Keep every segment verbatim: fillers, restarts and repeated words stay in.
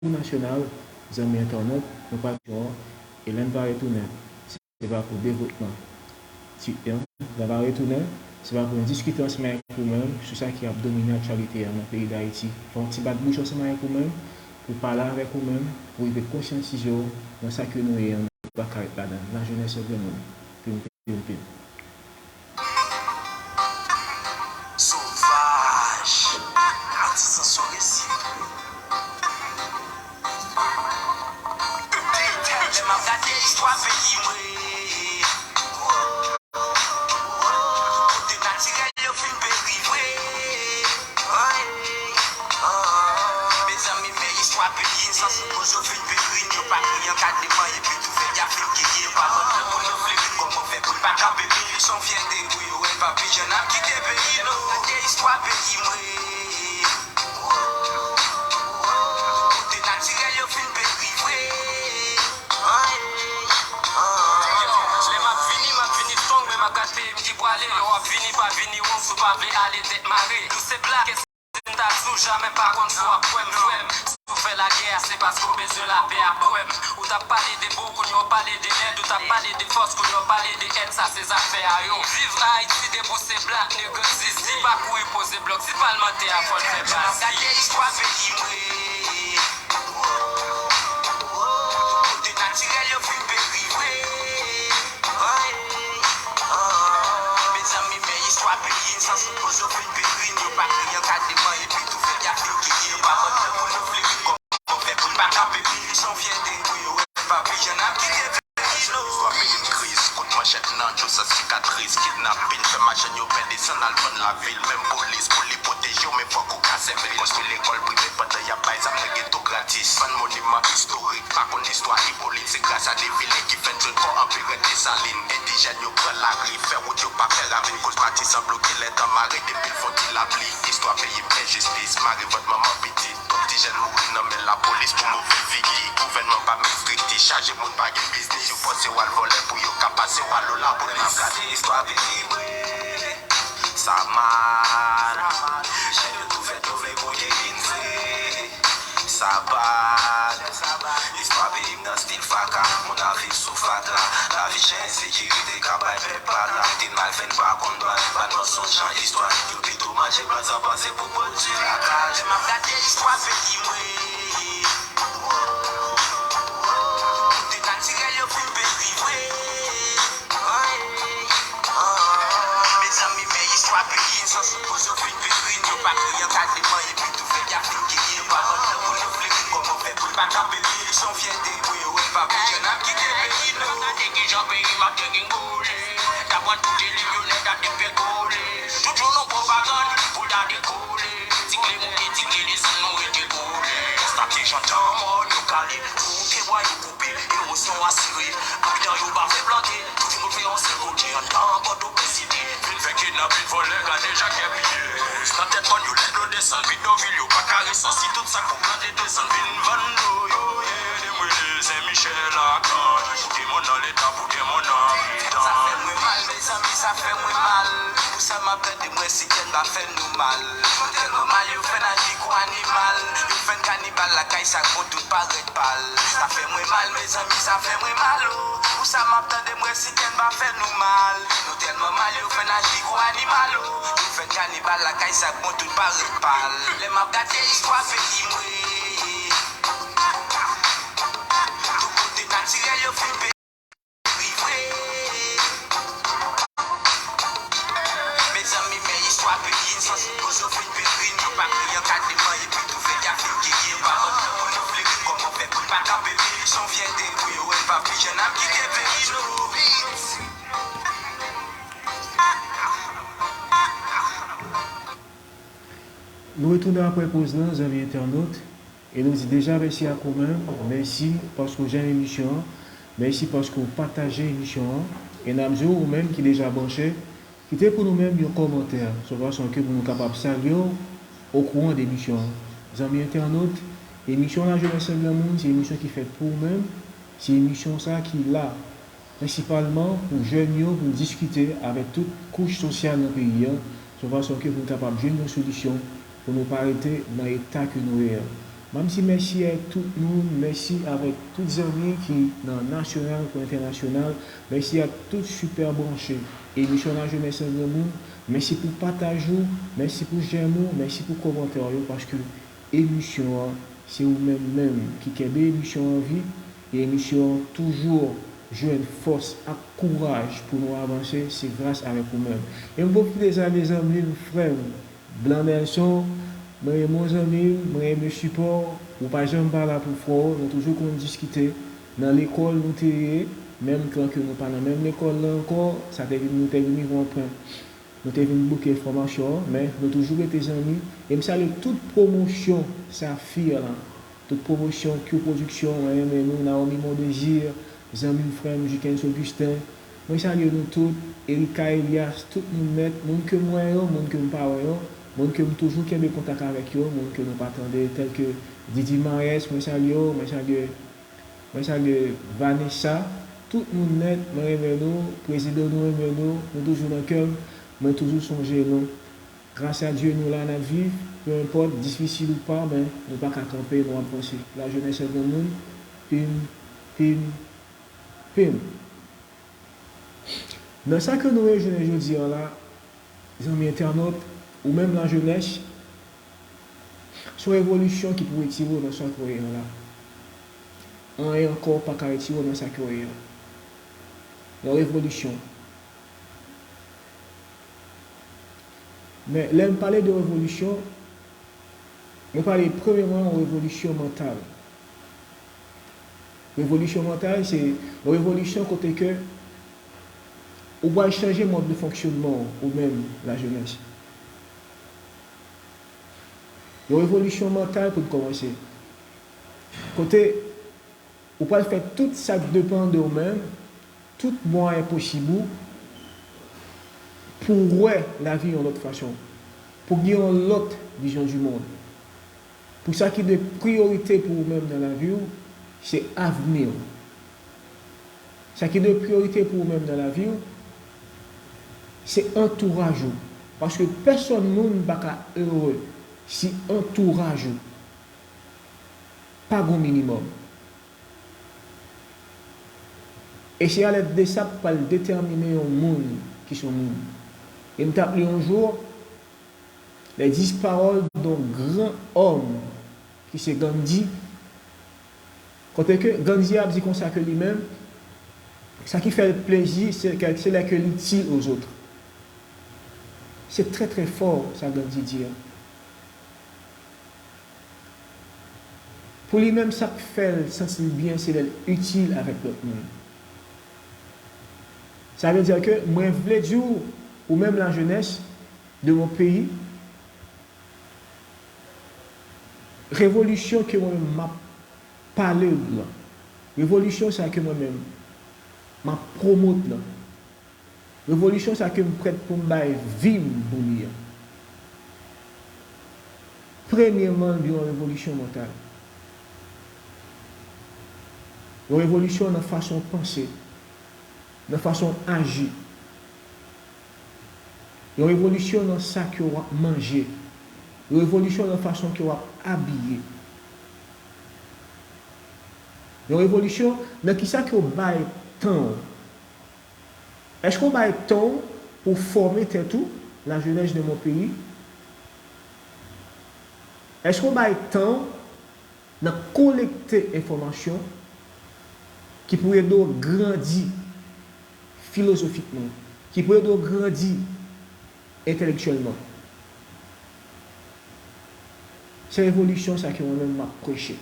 Koukou Nasyonal, zanmi entènot, nou pral yon, e lè n va retounen, se pa pou devlopman. Ti, lè n va retounen, se pa pou n diskite ansanm avèk ou menm sou sa ki ap domine aktyalite a nan peyi Dayiti. Fè yon ti bat bouch ansanm avèk ou menm, pou pale avèk ou menm, pou rive konsyantize w nan sa ke nou ye an, nou pa ka ret ladan l. Lajenès se granmoun. Pim, pim, pim. Sovaj. Atis an sou resi. Lè m ap gade istwa peyi mwen, kote natirèl yo fin peri vre. Mezanmi, men istwa peyi n, san sou koz yo fin peri n, yo pa kriye an ka demanyen, epi tou fè y ap fin kriye, yo pa ban tan pou nou fleri, kòman fè pou n pa kanpe, peyi se yon fyète pou yo, wè pa pijan n ap kite peyi nou. Gade istwa peyi mwen, kote natirèl yo fin peri vre. Lè m ap vini, m ap vini strong, men m ap gad peyi m ki pwale. Lè w ap vini, pa vini wrong, si w pa vle ale tèt mare. Nou se blak, èske m ta di w jamè pa konn si w ap kwè m, frè m? Si w fè lagè a, se paske w bezwen lapè a, kwè m. Ou t ap pale de bon, kounye a w pale de lèd, ou t ap pale de fòs, kounye a w pale de èn, sa se zafè a yo. Viv Ayiti, depi w se blak, nèg zizi, pa kouri poze blòk, di palmantè a fò l fè baz. Gade istwa peyi mwen. Kote natirèl yo fin peri vre. Mezanmi, men istwa peyi n, san sou koz yo fin peri n, yo pa kriye an ka demanyen, epi tou fè y ap fin kriye, yo pa ban tan pou nou fleri, kòman fè pou n pa kanpe, peyi se yon fyète pou yo, wè pa pijan n ap kite peyi nou. Istwa peyi m kriz, kout manchèt nan dlo san sikatris, kidnapin, fè machann yo pè desann al vann lavil, menm polis pou li pwoteje w, men fòk ou ka sèvi l. Konstwi lekòl prive pandan y ap bay zam nan geto gratis, vann moniman istorik, pa konn istwa Ipolit, se gras a de vilen ki fè n jwenn kò Anperè Desalin. Endijèn yo pran lari, fè wout yo pa fè ravin, koz Matisan bloke lè tan mare, depi l fon ti lapli. Istwa peyi m enjistis, mare vant manman pitit, twòp ti jèn mouri nan men lapolis pou move figi. Gouvènman pa menm estrikti, chaje moun pa gen biznis, yo fòse w al vòlè pou yo ka pase w alo lapolis. N ap gade istwa peyi mwen. Sa mal. Chen yo tou fèt yo vle pou yo vin vre. Sa bad. Istwa peyi m nan stil fatra. Moun ap viv sou fatra. Lavi chen, ensekirite ka bay pèp patra. Mete n mal fè n pa konn dwat. Bat mansonj jan istwa. Yo pito manje blan san panse pou pwodui lakay. Lè m ap gade istwa peyi mwen. Kote natirèl yo fin peri vre. Mezanmi, men istwa peyi n, san sou koz yo fin peri n, yo pa kriye an ka demanyen, epi tou fè y ap fin kriye, yo pa ban tan pou nou fleri, kòman fè pou n pa kanpe, peyi se yon fyète pou yo, wè pa pijan n ap kite peyi nou. Gade kijan peyi m ap degringole, ta pran tout elevyonè, ta depegole, tout jou nou pwopagann pou ta dekole, ti kle mouke, ti kle desann, nou rete kole. Konstate jan tan mòn yo kale, pou ke bwa yo koupe, erozyon asire, abitan yo pa vle plante. Tout moun fè yon sèl kote anndan Pòtoprens Site. Vin fè kidnapin, vòlè, gade jan kè piye. Nan tèt mòn yo lè dlo desann, bidonvil yo pa ka resansi. Tout sa k pou plante desann vin vann dlo yo ye. Demwele Sen Michèl ak Anj. Pou de mòn nan Leta, pou de mòn nan abitan. Sa fè mwen mal, mezanmi, sa fè mwen mal. Pou sa m ap tande, m wè si kèn pa fè nou mal. Nou tèlman mal, yo fè n aji kou animal. Yo fè n kanibal lakay sa k bon tout parèt pal. Sa fè mwen mal, mezanmi, sa fè mwen mal, o. Pou sa m ap tande, m wè si kè n pa fè nou mal. Nou tèlman mal, yo fè n aji kou animal, o. Yo fè n kanibal lakay sa k bon tout parèt pal. Lè m ap gade istwa peyi mwen, tout kote natirèl yo fin peri vre. Mezanmi, men istwa peyi n, san sou koz yo fin peri n, yo pa kriye an ka demanyen, epi tou fè y ap fin kriye, yo pa ban tan pou nou fleri, kòman fè pou n pa kanpe, peyi se yon fyète pou yo, wè n pa pi jan n ap kite peyi nou. Nou retounen apre poz lan, zanmi entènot, e nou di deja mèsi ak ou menm, mèsi paske w janm emisyon an, mèsi paske w pataje emisyon an, e n ap di w, ou menm ki deja branche, kite pou nou menm yon kòmantè, se yon fason ke pou nou kapab salye w okouran de emisyon an. Zanmi entènot, emisyon Lajenès se granmoun, se emisyon ki fèt pou ou menm, se emisyon sa ki la prensipalman pou jèn yo, pou n diskite avèk tout kouch sosyal nan peyi a, se yon fason ke pou n kapab jwenn yon solisyon pou nou pa rete nan eta ke nou ye a. M ap di mèsi ak tout moun, mèsi avèk tout zanmi ki nan nasyonal kou entènasyonal, mèsi ak tout sipè branche emisyon Lajenès an Granmoun, mèsi pou pataj ou, mèsi pou jèm ou, mèsi pou kòmantè yo, paske emisyon an, se ou menm menm ki kenbe emisyon an an vi, e emisyon an toujou jwenn fòs ak kouraj pou nou avanse, se gras avèk ou menm. E m pwofite salye zanmi m, frè m, Blan Nelson, mwen renmen w zanmi m, mwen renmen sipò w, ou pa janm pa la pou fò w, nou toujou konn diskite nan lekòl nou te ye, menm kan ke nou pa nan menm lekòl la ankò, sa te vin, nou te vin rive yon pwen, nou te vin bouke fòmasyon an, men nou toujou rete zanmi, e m salye tout pwomosyon Safir lan, tout pwomosyon Q Production, mwen renmen nou, Naomi Mondésir, zanmi m, frè m, Jukens Augustin, mwen salye nou tout, Erika Elias, tout moun nèt, moun ke m wè yo, moun ke m pa wè yo, moun ke m toujou kenbe kontak avèk yo, moun ke nou pa tande, tèlke Didi Maes, mwen salye w, mwen salye, mwen salye Vanessa, tout moun nèt, mwen renmen nou, prezidan nou renmen nou, nou toujou nan kè m, mwen toujou sonje nou. Gras a Dye nou la n ap viv, pe enpòt, difisil ou pa, men nou pa ka kanpe, nou ap vanse. Lajenès an granmoun, pim, pim, pim. Nan sa ke nou ye jounen jodi an la, zanmi entènòt, ou menm lajenès, se yon revolisyon ki pou retire w nan sa ke w ye an la. Anyen ankò pa ka retire w nan sa ke w ye an. Yon revolisyon. Men lè m pale de revolisyon, mwen pale premyèman yon revolisyon mantal. Revolisyon mantal, se yon revolisyon kote ke ou pral chanje mòd de fonksyonman w, ou menm, lajenès. Yon revolisyon mantal pou n kòmanse. Kote ou pral fè tout sa k depann de ou menm, tout mwayen posib ou, pou w wè lavi yon lòt fason, pou w gen yon lòt vizyon di mond. Pou sa ki de priyorite pou ou menm nan lavi w, se avni w. Sa ki de priyorite pou ou menm nan lavi w, se antouraj ou. Paske pèsonn moun pa ka ere si antouraj ou pa gon minimòm. E se alèd de sa pou pral detèmine yon moun ki se yon moun. E m t ap li yon jou, les dix paroles d'un grand homme ki se Gandhi, kote ke Gandhi ap di konsa ke li menm, sa ki fè l plezi, se ke, se lè ke l itil aux autres. Se trè, trè fò, sa Gandhi di a. Pou li menm, sa k fè l santi l byen, se lè l itil avèk lòt moun. Sa vle di ke mwen vle di w, ou menm lajenès de mon peyi, revolisyon ke mwen menm m ap pale w lan, revolisyon sa ke mwen menm m ap pwomot lan, revolisyon sa ke m prèt pou m bay vi m pou li an. Premyèman, l gen yon revolisyon mantal. Yon revolisyon nan fason w panse, nan fason w aji. Yon revolisyon nan sa ke w ap manje. Yon revolisyon nan fason ke w ap abiye. Yon revolisyon nan kisa ke w bay tan w. Èske w bay tan w pou w fòme tèt ou, la jeunesse de mon pays? Èske w bay tan w nan kolekte enfòmasyon ki pou ede w grandi filozofikman, ki pou ede w grandi entèlektyèlman? Se revolisyon sa ke mwen menm m ap preche.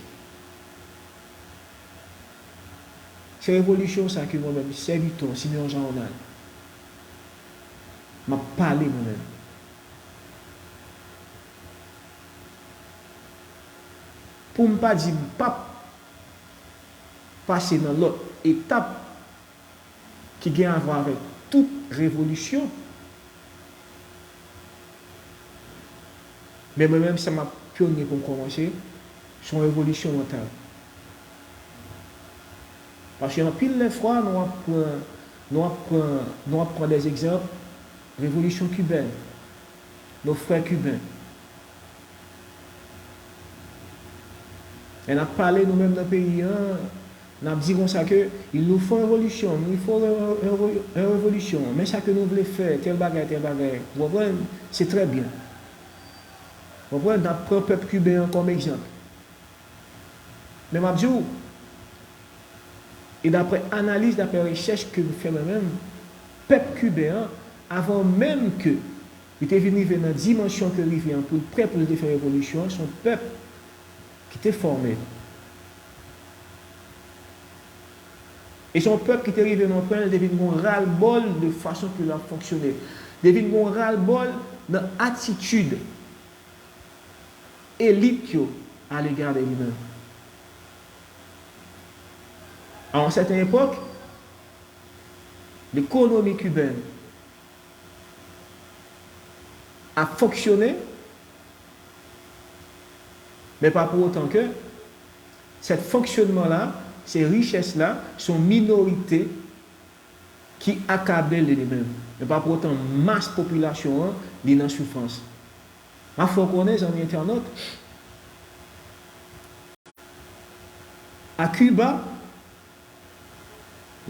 Se revolisyon sa ke mwen menm, sèvitè w, Simeon Jean Ronald, m ap pale mwen menm. Pou m pa di m p ap pase nan lòt etap ki gen avwa avèk tout revolisyon. Men mwen menm, sa m ap pyonye pou m kòmanse, se yon revolisyon mantal. Paske anpil lè fwa, nou ap pran, nou ap pran, nou ap pran dè egzanp, revolisyon kibèn, nos frères cubains. Men n ap pale nou menm nan peyi an, n ap di konsa ke il nous faut révolution, il faut ré- ré- ré- révolution. Men sa ke nou vle fè, tèl bagay, tèl bagay, ou konprann? Se trè byen. Ou konprann? N ap pran pèp kiben an kòm egzanp. Men m ap di w, e daprè analiz, daprè rechèch ke m fè mwen menm, pèp kiben an, avan menm ke li te vin rive nan dimansyon ke rive an pou l prè pou l te fè revolisyon an, se yon pèp ki te fòme. E se yon pèp ki te rive nan pwen, li te vin gon ralbòl de fason ke l ap fonksyone. Li te vin gon ralbòl nan atitid elit yo alega de li menm. A yon sèten epòk, lekonomi kibèn ap fonksyone, men pa pou otan ke sèt fonksyonman la, se richès la, se yon minorite ki akable li li menm. Men pa pou otan mas popilasyon an, li nan soufrans. M ap fè w konnen, zanmi entènòt, a Kiba,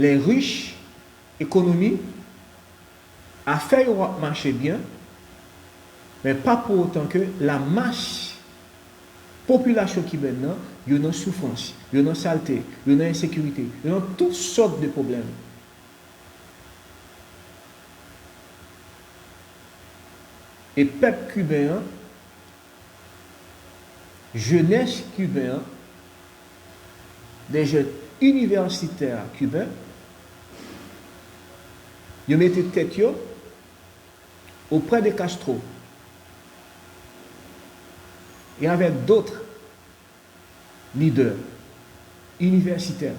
les riches, ekonomi, afè yo ap mache byen, men pa pou otan ke lamas popilasyon kibèn nan, yo nan soufrans, yo nan salte, yo nan ensekirite, yo nan tout sòt de pwoblèm. E pèp kiben an, jenès kiben an, des jeunes universitaires cubains, yo mete tèt yo auprès de Castro et avec d'autres leaders universitaires,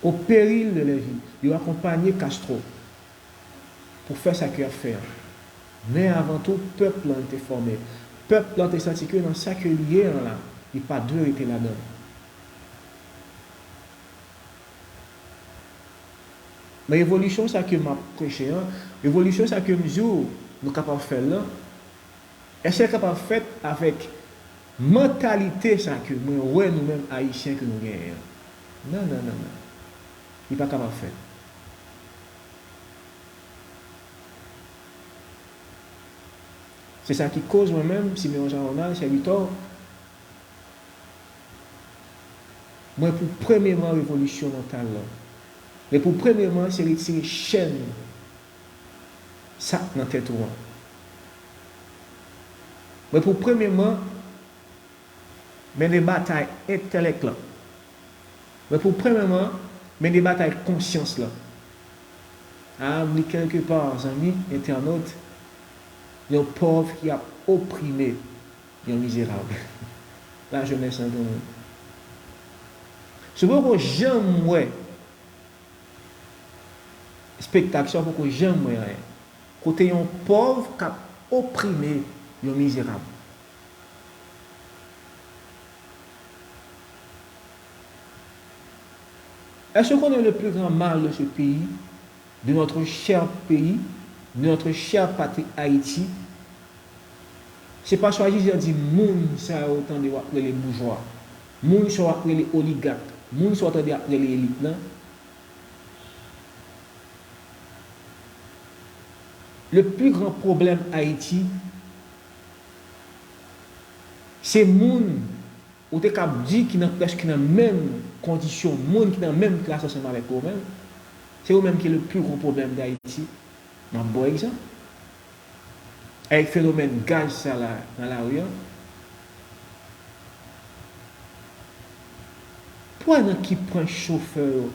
au péril de leur vie, yo akonpanye Castro pou fè sa ke y ap fè an. Men avan tou, pèp lan te fòme. Pèp lan te santi ke nan sa ke li ye an la, li pa dwe rete ladan l. Men revolisyon sa ke m ap preche an, revolisyon sa ke m di w nou kapab fè l lan, èske l kapab fèt avèk mantalite sa ke mwen wè nou menm Ayisyen ke nou genyen an? Non, non, non, non. Li pa kapab fèt. Se sa ki koz mwen menm, Simeon Jean Ronald, sèvitè w, mwen pou premyeman revolisyon mantal lan. Men pou premyeman, se retire chèn sa k nan tèt ou an. Mwen pou premyeman mennen batay entèlèk lan. Mwen pou premyeman mennen batay konsyans lan. A, m li kèlkepa, zanmi entènòt, yon pòv ki ap oprime yon mizerab. Lajenès lan granmoun. Si w poko janm wè espektak sa, w poko janm wè anyen. Kote yon pòv k ap oprime yon mizerab. Est-ce qu'on connaît le plus grand mal de ce pays, de notre cher pays, de notre chère patrie Haïti? Se pa swadizan di moun sa yo tande w ap rele boujwa, moun sa w ap rele oligak, moun sa w tande ap rele elit lan. Le plus grand problème Ayiti, se moun ou te kab di ki nan prèske nan menm kondisyon, moun ki nan menm klas ansanm avèk ou menm, se yo menm ki le plus gros problème d'Haïti. M ap ba w egzanp. Avèk fenomèn gaz sa la nan lari an, pwa nan ki pwen chofè yo,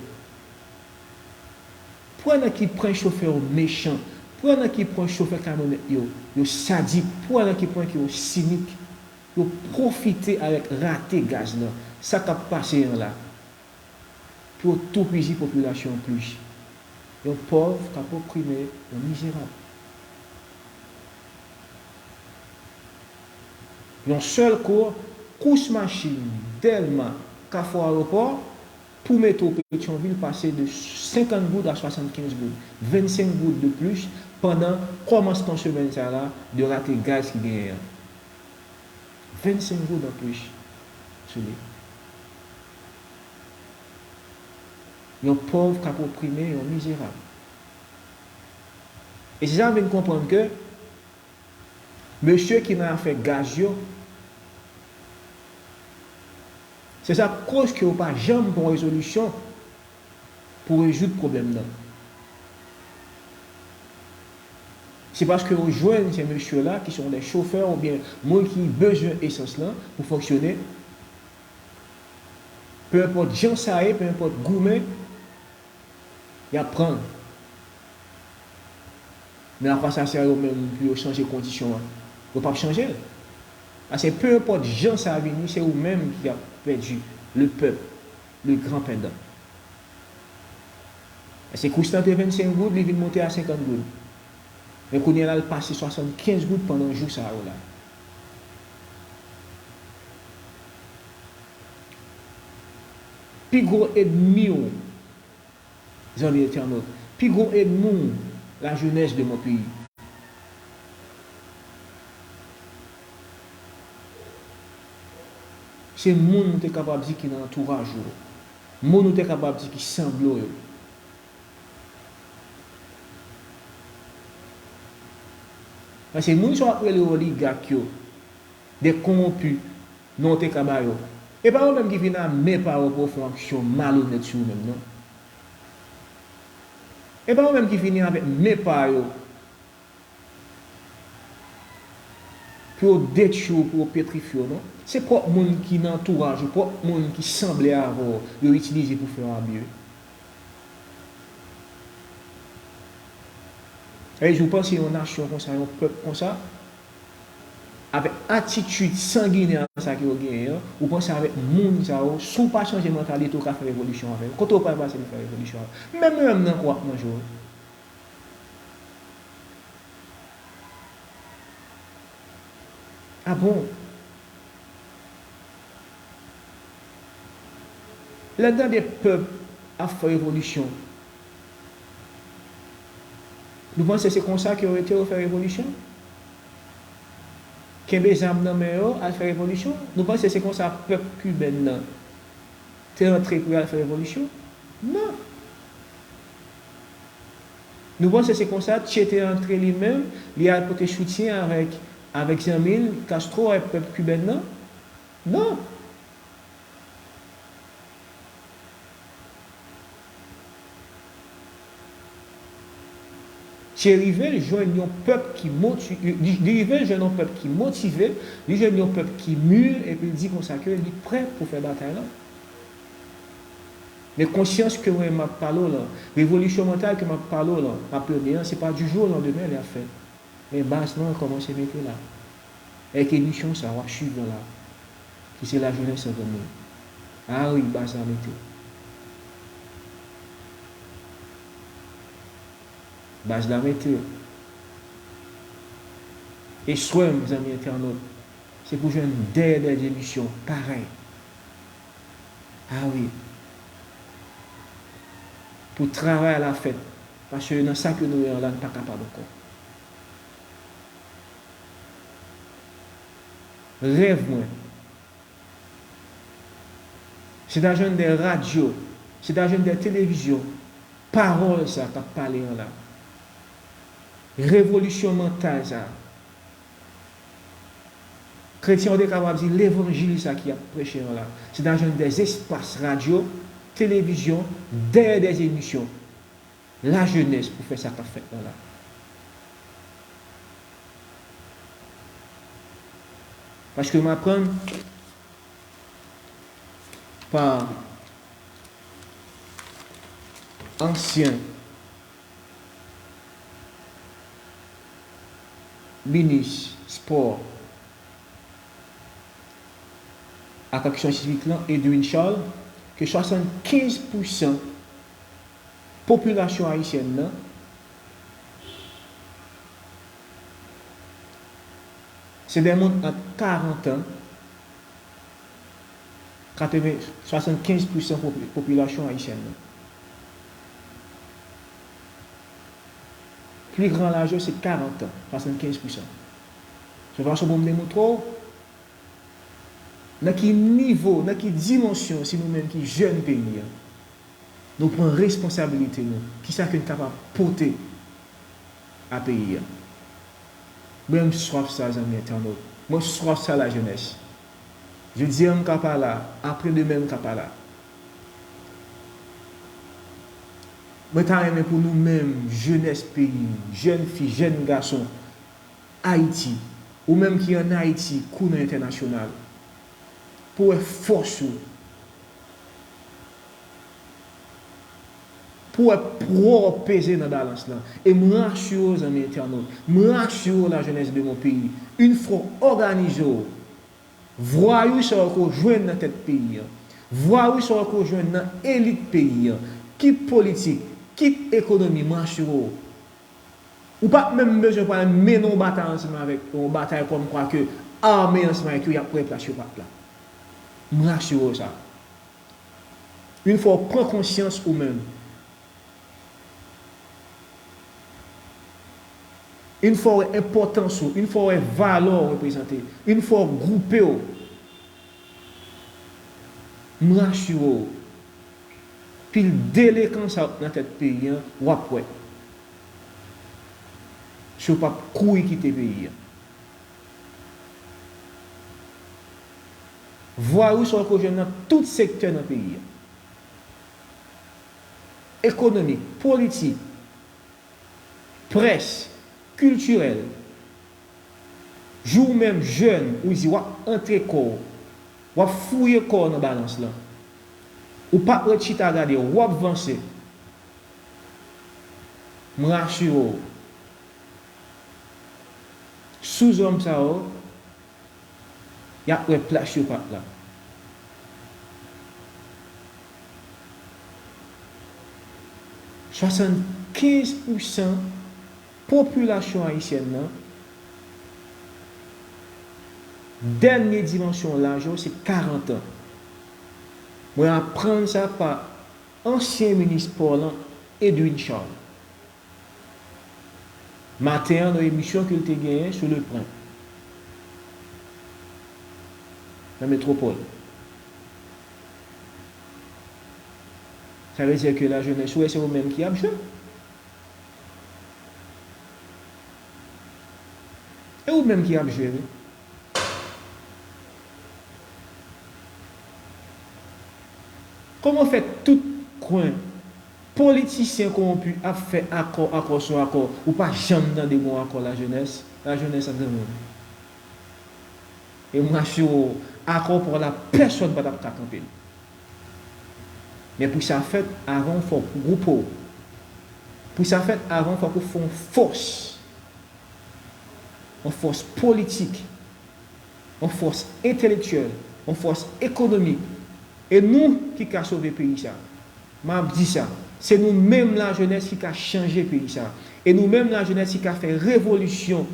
pwa nan ki pwen chofè yo mechan, pwa nan ki pwen chofè kamyonèt yo, yo sadik, pwa nan ki pwen ke yo sinik, yo pwofite avèk rate gaz lan, sa k ap pase an la. Pou yo toupizi popilasyon an plis. Yon pòv k ap oprime yon mizerab. Yon sèl kou, kous machin Dèlma, Kafou Ayewopò, pou metwo Petyonvil pase de senkant goud a swasannkenz goud, vennsenk goud de plis pandan kòmansman semèn sa la de rate gaz ki genyen an. vennsenk goud anplis sou li. Yon pòv k ap oprime yon mizerab. E se sa m vin konprann ke mesye ki nan afè gaz yo, se sa k koz ke yo pa janm pran rezolisyon pou rezoud pwoblèm nan. Se paske yo jwenn se mesye la ki se yon de chofè oubyen moun ki bezwen esans lan pou fonksyone. Pe enpòt jan sa ye, pe enpòt goumen, y ap pran l. Men apa sa se a yo menm pou yo chanje kondisyon an. Yo p ap chanje l. Paske pe enpòt jan sa vini, se ou menm ki ap pèdi, le pèp, le gran pèdan. Paske kous lan te vennsenk goud, li vin monte a senkant goud. Men kounye a la, l pase swasannkenz goud pandan jou sa yo la. Pi gwo ènmi w, zanmi entènot, pi gwo ènmi w, lajenès de mon peyi. Se moun ou te kapab di ki nan antouraj ou yo. Moun ou te kapab di ki sanble w yo. Paske moun sa w ap rele oligak yo, de kowonpi, non w te ka ba yo. E pa yo menm ki vini a men pa yo pou yo fè yon aksyon malonèt sou ou menm, non. E pa yo menm ki vini avèk men pa yo pou yo detwi w, pou yo petrifye w, non. Se pwòp moun ki nan antouraj ou, pwòp moun ki sanble avè w, yo itilize pou fè w abye. Sa vle di, ou panse yon nasyon konsa, yon pèp konsa, avèk atitid sanginè sa ke yo genyen an, ou panse avèk moun sa yo, si w pa chanje mantalite, ou ka fè revolisyon avè yo? Kote w pral pase pou fè revolisyon avè yo? Menm yo menm nan kwa ap manje w. A bon? Lè n tande pèp ap fè revolisyon, nou panse se konsa ke yo rete yo fè revolisyon? Kenbe zam nan men yo, al fè revolisyon? Nou panse se konsa pèp kibèn nan te antre pou y al fè revolisyon? Non. Nou panse se konsa Che te antre li menm, li al pote soutyen avèk, avèk zanmi l, Castro, ak pèp kibèn nan? Non. Che rive l jwenn yon pèp ki moti-, li, li rive l jwenn yon pèp ki motive, li jwenn yon pèp ki mi, epi l di konsa ke li prè pou fè batay la. Men konsyans ke mwen m ap pale w lan, revolisyon mantal ke m ap pale w lan, m ap mennen an, se pa du jour au lendemain li ap fèt. Men baz lan kòmanse mete la. Èk emisyon sa w ap swiv lan la, ki se Lajenès an Granmoun. A wi, baz la mete. Baz la mete. E swè m, zanmi entènot, se pou jwenn dèyè dèyè emisyon parèy. A wi. Pou travay la fèt. Paske nan sa ke nou ye an la, n pa kapab ankò. Rèv mwen, se ta jwenn de radyo, se ta jwenn de televizyon, pawòl sa k ap pale an la. Revolisyon mantal sa. Kretyen yo te kapab di levanjil sa ki ap preche an la. Se ta jwenn de espas radyo, televizyon, dèyè de emisyon. Lajenès pou fè sa k ap fèt lan la. Paske m aprann pa ansyen minis spò ak aksyon sivik lan, Edwin Charles, ke swasannkenz pousan popilasyon ayisyèn nan, se de moun ant karant an, katreven, swasannkenz pousan popi-, popilasyon ayisyèn nan. Pli gran laj yo se karant an, swasannkenz pousan. Se yon fason pou m demontre w, Nan ki nivo, nan ki dimansyon, si nou menm ki jèn peyi a, nou pran responsabilite nou, kisa ke n kapab pote a peyi a? Mwen, m swaf sa, zanmi entènot. Mwen swaf sa, lajenès. Jodi a, m ka pa la, apre demen, m ka pa la. Mwen ta renmen pou nou menm, jenès peyi m, jèn fi, jèn gason, Ayiti, ou menm ki ann Ayiti kou nan entènasyonal, pou w wè fòs ou, pou w wè pwa w peze nan balans lan. E m rasire w, zanmi entènot, m rasire w, lajenès de mon pays, yon fwa w òganize w, vwayou sa yo ke w jwenn nan tèt peyi a, vwayou sa yo ke w jwenn nan elit peyi a, kit politik, kit ekonomi, m rasire w. Ou p ap menm bezwen pral mennen yon batay ansanm avèk, yon batay kòmkwa ke ame ansanm avèk yo, y ap pran plas yo p ap la. M rasire w sa. Yon fwa w pran konsyans ou menm, yon fwa w wè enpòtans ou, yon fwa w wè valè w reprezante, yon fwa w gwoupe w, m rasire w, pil delekan sa yo k nan tèt peyi a, w ap wè si w p ap kouri kite peyi a. Vwayou sa yo ke w jwenn nan tout sektè nan peyi a. Ekonomik, politik, près, kiltirèl. Jou w menm jèn, ou di w ap antre kò w, w ap fouye kò w nan balans lan. Ou p ap ret chita gade, w ap vanse. M rasire w, sou zòm sa yo, y ap wè plas yo p ap la. Swasannkenz pousan popilasyon ayisyèn nan, dènye dimansyon laj yo se karant an. Mwen aprann sa pa ansyen minis spò lan, Edwin Charles. Maten an, nan emisyon ke l te genyen sou Le Prince, nan Metwopòl. Sa vle di ke lajenès, ou wè, se ou menm ki ap jwe. E ou menm ki ap jwe, wi. Kòman fè tout kwen politisyen kowonpi ap fè akò, akò sou akò, ou pa janm tande gon akò lajenès, lajenès ap granmoun. E m rasire w, akò pa w la, pèsonn pa t ap ka kanpe l. Men pou sa fèt, avan w fòk ou gwoupe w. Pou sa fèt, avan w fòk ou fè yon fòs. Yon fòs politik, yon fòs entelektyèl, yon fòs ekonomik. E nou ki ka sove peyi sa. M ap di sa, se nou menm lajenès ki ka chanje peyi sa. E nou menm lajenès ki ka fè revolisyon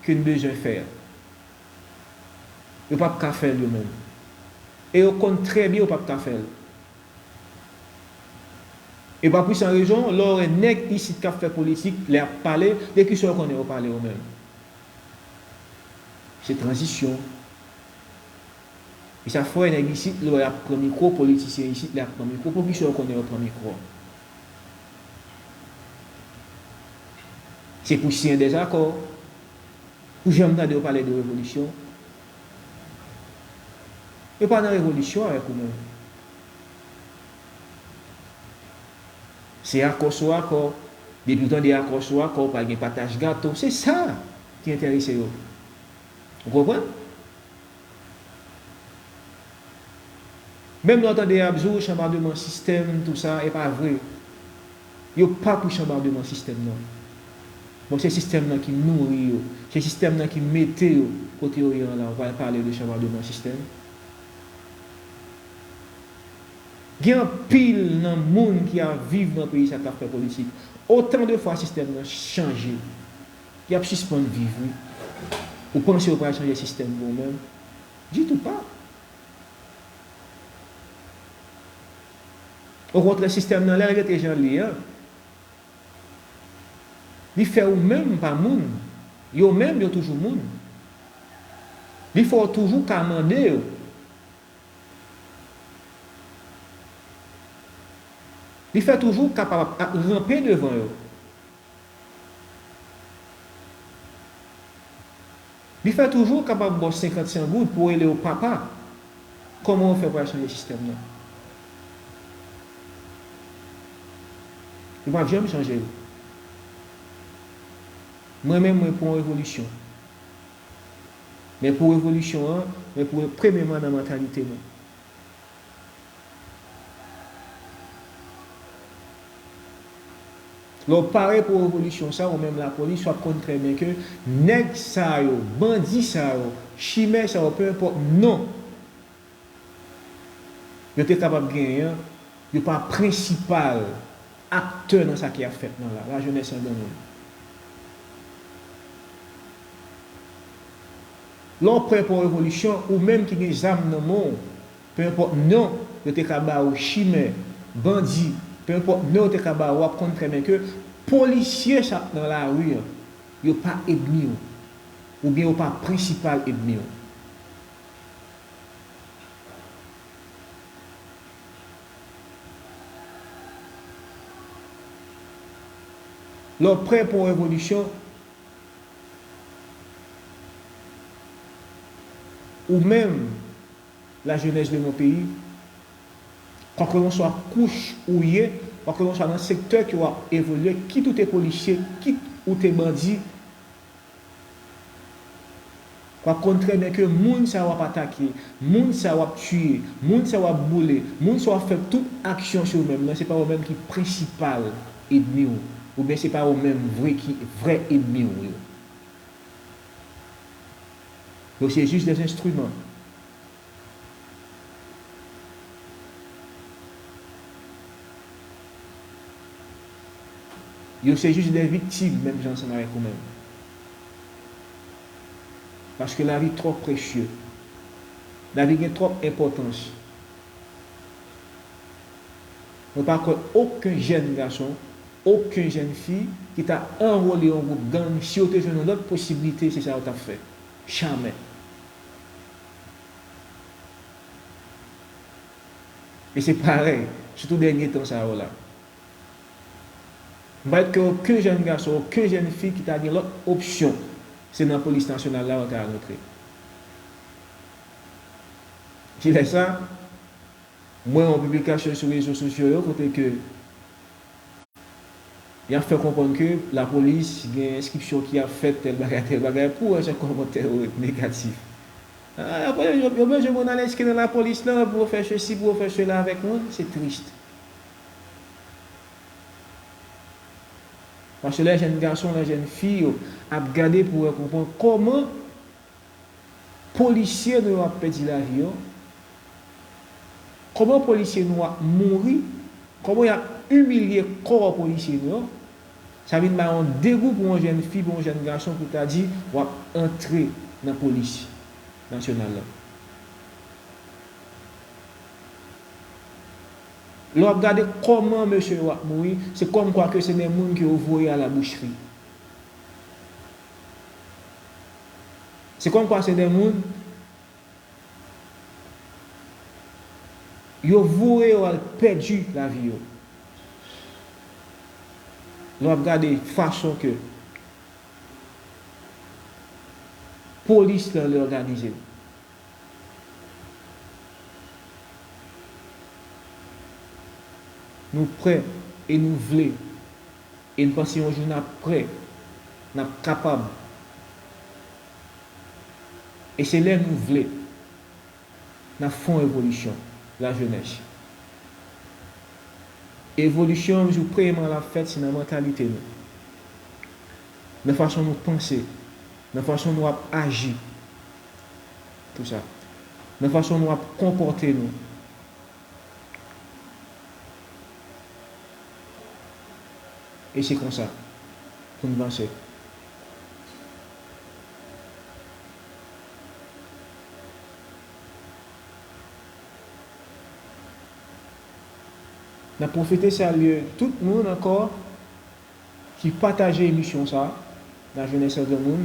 ke n bezwen fè a. Yo p ap ka fè l yo menm. E yo konn trè byen yo p ap ka fè l. E pa pou sa rezon, lè w wè nèg isit k ap fè politik, lè y ap pale, de kisa yo konnen yo pale yo menm? Se tranzisyon. E sa fè w wè nèg isit, lè y ap pran mikwo, politisyen isit, lè y ap pran mikwo, poukisa yo konnen yo pran mikwo? Se pou siyen dèzakò. Ou janm tande yo pale de revolisyon? Yo pa nan revolisyon avèk ou menm. Se akò sou akò. Depi w tande akò sou akò, pral gen pataj gato. Se sa ki enterese yo. Ou konprann? Menm lè w tande y ap di w chanbademan sistèm, tou sa, e pa vre. Yo pa pou chanbademan sistèm nan. Bon, se sistèm nan ki nouri yo. Se sistèm nan ki mete yo kote yo ye an la. Ou pral pale de chanbademan sistèm. Gen anpil nan moun ki ap viv nan peyi sa k ap fè politik. Otan de fwa sistèm nan chanje, y ap sispann viv, wi. Ou panse yo pral chanje sistèm pou ou menm? Ditou pa. Okontrè, sistèm nan, lè l rete jan l ye a, li fè ou menm pa moun. Yo menm, yo toujou moun. Li fè w toujou ka mande yo, Li fè toujou kapab ap ranpe devan yo. Li fè toujou kapab ba w senkant, san goud pou rele w papa. Kòman w fè pou al chanje sistèm nan? Ou p ap janm chanje l. Mwen menm, mwen pou yon revolisyon. Men pou revolisyon an, mwen pou premyèman nan mantalite nou. Lè w pare pou revolisyon sa, ou menm lapolis, w ap konn trè byen ke nèg sa yo, bandi sa yo, chimè sa yo, pe enpòt non yo te kapab genyen an, yo pa prensipal aktè nan sa ki ap fèt nan la, lajenès an granmoun. Lè w prè pou yon revolisyon, ou menm ki gen zam nan men w, pe enpòt non yo te ka ba ou, chimè, bandi, pe enpòt non yo te ka ba ou, w ap konn trè byen ke polisye sa k nan lari an, yo pa ènmi w, oubyen yo pa prensipal ènmi w. Lè w prè pou yon revolisyon, ou menm, lajenès de mon peyi, kwakelanswa kouch ou ye, kwakelanswa nan sektè ke w ap evolye, kit ou te polisye, kit ou te bandi, w ap konn trè byen ke moun sa w ap atake, moun sa w ap tiye, moun sa w ap boule, moun sa w ap fè tout aksyon sou yo menm nan, se pa yo menm ki prensipal ènmi w, oubyen se pa yo menm vre ki vrè ènmi w yo. Yo se jis des instruments. Yo se jis de viktim, menm jan ansanm avèk ou menm. Paske lavi twò presye. Lavi gen twòp enpòtans. Mwen pa kwè okenn jèn gason, okenn jèn fi ki ta anwole yon gwoup gang, si yo te jwenn yon lòt posiblite, se sa yo t ap fè. Jamè. E se parèy, sitou dènye tan sa yo la. M pa kwè okenn jèn gason, okenn jèn fi ki ta gen lòt opsyon, se nan polis nasyonal la yo ta al antre. Ti lè sa, m wè yon piblikasyon sou rezo sosyo yo kote ke y ap fè konprann ke lapolis gen enskripsyon ki ap fèt, tèl bagay, tèl bagay, pou wè se kòmantè yo negatif. Ah, lapolis, yo, yo bezwen moun al enskri nan lapolis la pou yo fè sesi, pou yo fè sela avèk moun, se tris. Paske lè jèn gason, lè jèn fi yo ap gade pou wè konprann kòman polisye nou yo ap pèdi lavi yo, kòman polisye nou ap mouri, kòman y ap imilye kò polisye nou yo, sa vin ba yon degou pou yon jèn fi, pou yon jèn gason pou ta di w ap antre nan polis nasyonal la. Lè w ap gade kòman mesye yo ap mouri, se kòmkwa ke se de moun ke yo voye a la boucherie. Se kòmkwa se de moun yo voye yo al pèdi lavi yo. Lè w ap gade fason ke polis lan li òganize. Nou prè e nou vle. E n panse yon jou n ap prè, n ap kapab. E se lè nou vle, n ap fè yon evolisyon, lajenès. Evolisyon an, jou premyeman l ap fèt, se nan mantalite nou. Nan fason nou panse, nan fason nou ap aji, tou sa. Nan fason nou ap konpòte nou. E se konsa pou n vanse. N ap pwofite salye tout moun ankò ki pataje emisyon sa, Lajenès an granmoun,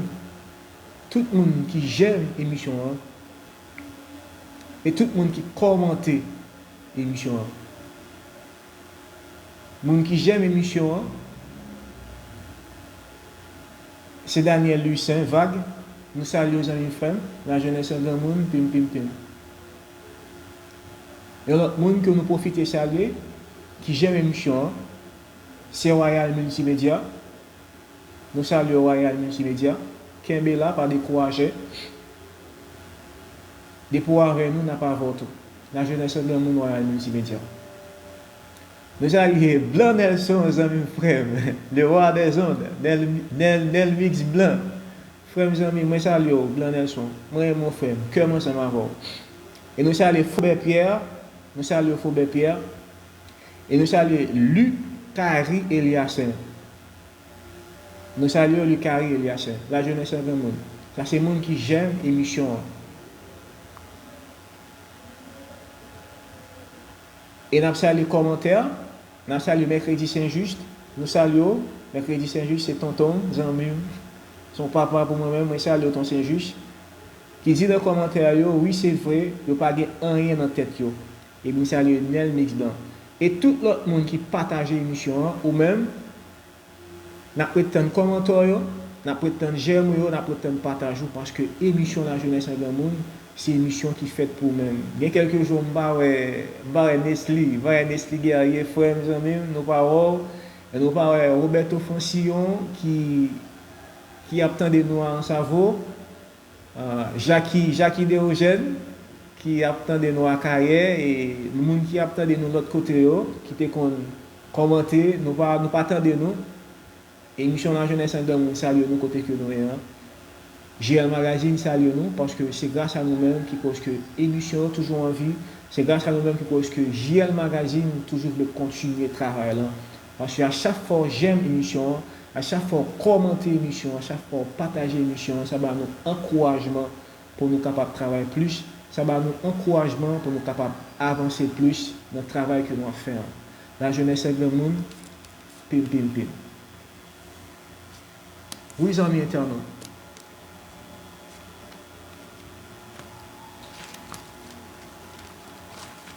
tout moun ki jèm emisyon an, e tout moun ki kòmante emisyon an. Moun ki jèm emisyon an, se Daniel Louissaint, Vag. Nou salye w, zanmi m, frè m, lajenès an granmoun, pim, pim, pim. Yon lòt moun ke nou pwofite salye, ki jèm emisyon an, se Royal Multimédia. Nou salye Royal Multimédia. Kenbe la, pa dekouraje. Depi w avè nou, n ap avè w tou. Lajenès an granmoun, Royal Multimédia. Nou salye Blanc Nelson, zanmi m, frè m, le roi des ondes, Nel, Nel, Nel Mix Blanc. Frè m, zanmi, mwen salye w, Blanc Nelson. Mwen renmen w, frè m, kè m ansanm avè w. E nou salye Faubert Pierre, nou salye Faubert Pierre. E nou salye Lucary Eliassaint. Nou salye w, Lucary Eliassaint, lajenès an granmoun. Sa se moun ki jèm emisyon an. E n ap salye kòmantè, n ap salye Mèkredi Sen Jis, nou salye w, Mèkredi Sen Jis se tonton m, zanmi m, se yon papa pou mwen menm, mwen salye w, ton Sen Jis, ki di nan kòmantè yo, wi, se vre, yo pa gen anyen nan tèt yo. E m salye Nel Mix Blanc. E tout lòt moun ki pataje emisyon an, ou menm, n ap ret tann kòmantè w yo, n ap ret tann jèm ou yo, n ap ret tann pataj ou, paske emisyon Lajenès an Granmoun, se emisyon ki fèt pou ou menm. Gen kèlke jou, m pa wè, m pa wè Nesly, m pa wè Nesly Guerrier, frè m, zanmi m, nou pa wè w, nou pa wè Roberto Francillon ki, ki ap tande nou a Ansavo. Ah, Jacky, Jacky Deogène, ki ap tande nou Akayè, e moun ki ap tande nou lòt kote yo, ki te konn kòmante, nou pa, nou pa tande nou. Emisyon Lajenès an Granmoun salye nou kote ke nou ye an. J L Magazine salye nou, paske se gras a nou menm ki koz ke emisyon yo toujou an vi, se gras a nou menm ki koz ke J L Magazine toujou vle kontinye travay lan. Paske a chak fwa w jèm emisyon an, a chak fwa w kòmante emisyon an, a chak fwa w pataje emisyon an, sa ba nou ankourajman pou nou kapab travay plis, sa ba nou ankourajman pou nou kapab avanse plis nan travay ke nou ap fè an. Lajenès an granmoun, pim, pim, pim. Wi, zanmi entènot.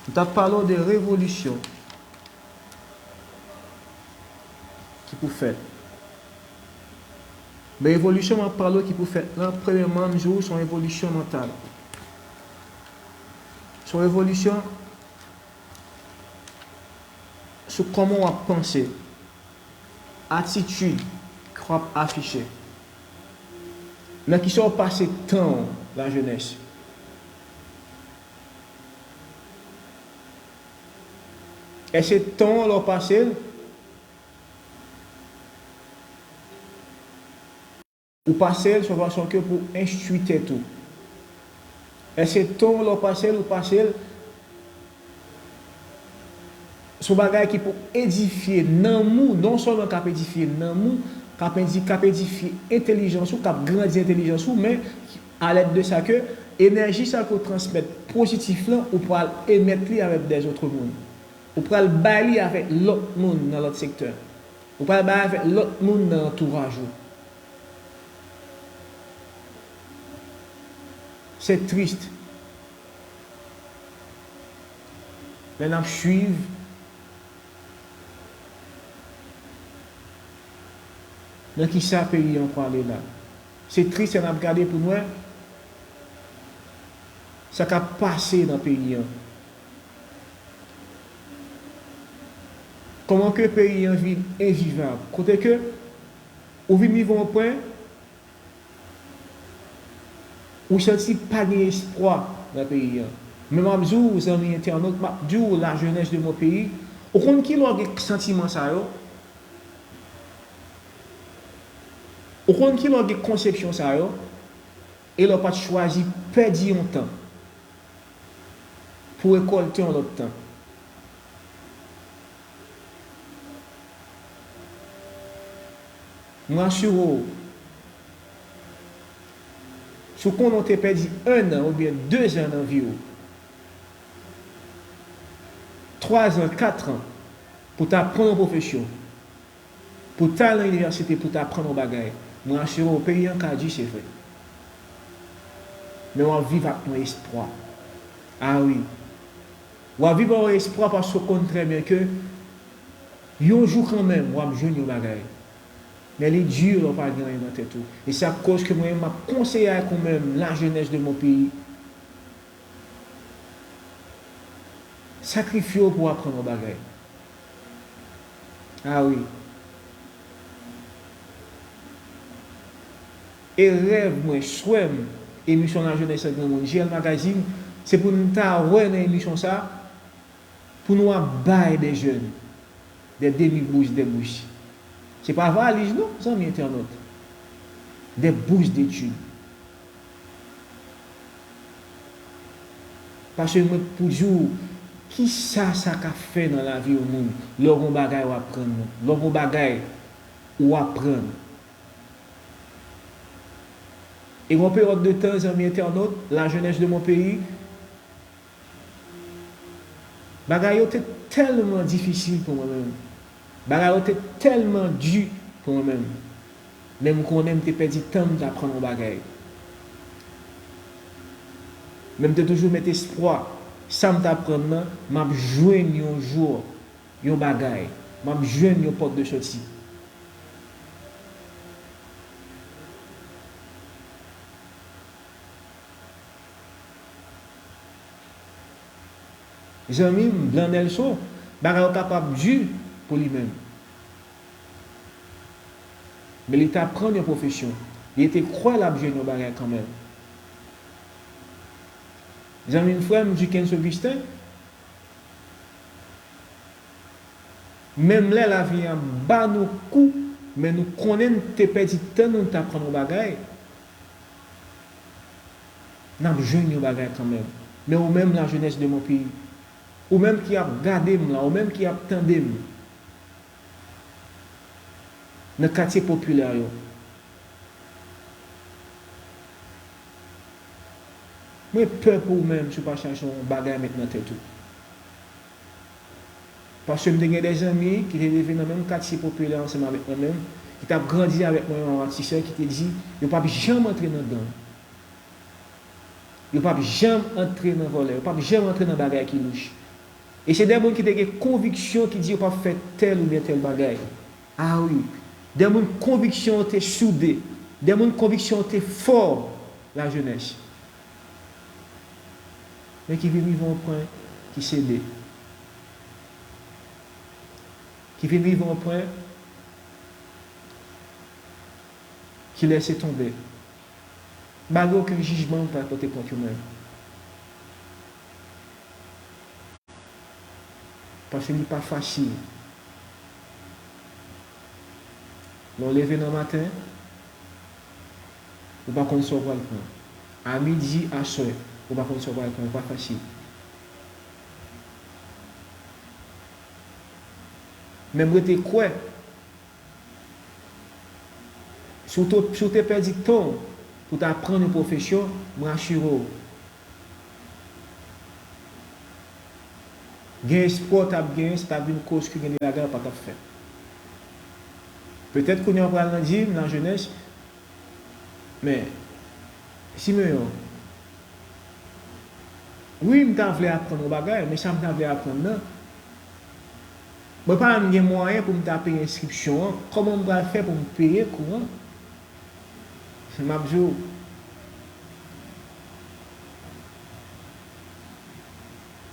M t ap pale w de revolisyon ki pou fèt. Men revolisyon m ap pale w ki pou fèt lan, premyèman, m di w, se yon revolisyon mantal. Se yon revolisyon sou kòman w ap panse, atitid ke w ap afiche. Nan kisa w pase tan w, lajenès? Èske tan w lè w pase l, ou pase l se yon fason ke pou enstwi tèt ou? Èske tan w lè w pase l, ou pase l se yon bagay ki pou edifye nanm ou, non sèlman k ap edifye nanm ou, k ap edi-, k ap edifye entèlijans ou, k ap grandi entèlijans ou, men alèd de sa ke enèji sa ke w transmèt pozitif lan, ou pral emèt li avèk dèzòt moun. Ou pral bay li avèk lòt moun nan lòt sektè. Ou pral bay avèk lòt moun nan antouraj ou. Se tris. Lè n ap swiv nan kisa peyi an prale la. Se tris lè n ap gade pou n wè sa k ap pase nan peyi an. Kòman ke peyi an vin envivab? Kote ke ou vin rive yon pwen, ou santi pa gen espwa nan peyi an. Men m ap di w, zanmi entènot, m ap di w, lajenès de mon peyi, ou konn kilè w gen santiman sa yo? Ou konn kilè w gen konsepsyon sa yo? E lè w pa t chwazi pèdi yon tan pou rekòlte yon lòt tan. Mwen asire w, si w konnen w te pèdi en an oubyen de zan nan vi w, twa zan, kat an, pou w ta aprann yon pwofesyon, pou w ta al nan inivèsite, pou w ta aprann yon bagay, mwen asire w, peyi an ka di, se vre. Men w ap viv ak yon espwa. A wi. W ap viv ak yon espwa paske w konn trè byen ke Yon jou kanmenm, w ap jwenn yon bagay. Men li di lè w pa gen anyen nan tèt ou. E se sa k koz ke mwen menm m ap konseye ak ou menm, la jeunesse de mon pays, sakrifye w pou w aprann yon bagay. A wi. E rèv mwen, swè m, emisyon La Jeunesse ak Granmoun, J L Magazine, se pou n ta wè nan emisyon sa, pou nou ap bay des jeunes, des demi-bourses, des bourses. Se pa valiz non, zanmi entènot. Des bourses d'études. Paske mwen pou di w, kisa sa ka fè nan lavi yon moun, lè w gon bagay w aprann nan, lè w gon bagay ou aprann. E gon peryòd de tan, zanmi entènot, la jeunesse de mon pays, bagay yo te tèlman difisil pou mwen menm. Bagay yo te tèlman di pou mwen menm. Men m konnen m te pèdi tan m t aprann yon bagay. Men m te toujou met espwa, sa m t aprann nan, m ap jwenn yon jou yon bagay. M ap jwenn yon pòt de sòti. Zanmi m, Blan Nèlson, bagay yo kapab di pou li menm. Men li t aprann yon pwofesyon. Li te kwè l ap jwenn yon bagay kanmenm. Zanmi m, frè m, Duckens Augustin, menm lè lavi a ba nou kou, men nou konnen n te pèdi tan nou t aprann yon bagay. N ap jwenn yon bagay kanmenm. Men ou menm, la jeunesse de mon pays, ou menm ki ap gade m la, ou menm ki ap tande m nan katye popilè yo, mwen pè pou ou menm si w pa chache yon bagay met nan tèt ou. Paske m te gen de zanmi ki te leve nan menm katye popilè ansanm avèk mwen menm, ki t ap grandi avèk mwen, yon atisè ki te di, yo p ap janm antre nan gang. Yo p ap janm antre nan vòlè, yo p ap janm antre nan bagay ki louch. E se de moun ki te gen konviksyon ki di yo p ap fè tèl oubyen tèl bagay. A wi, de moun konviksyon yo te soude, de moun konviksyon yo te fò, la jeunesse. Men ki vin rive yon pwen ki sede. Ki vin rive yon pwen ki lèse tonbe. M pa gen okenn jijman m pral pote kont yo menm. Paske li pa fasil. Lè w leve nan maten, ou pa konn sa w pral pran. A midi, aswè, ou pa konn sa w pral pran, li pa fasil. Men m rete kwè, si w te, si w te pèdi tan w pou w ta aprann yon pwofesyon, m rasire w, gen espwa w t ap genyen, sa t ap vin koz ke gen de bagay w pa t ap fè. Petèt kounye a w pral nan di m, la jeunesse, men, Simeon, wi, m ta vle aprann yon bagay, men sa m ta vle aprann nan, mwen pa menm gen mwayen pou m ta peye enskripsyon an. Kòman m pral fè pou m peye kou an? M ap di w,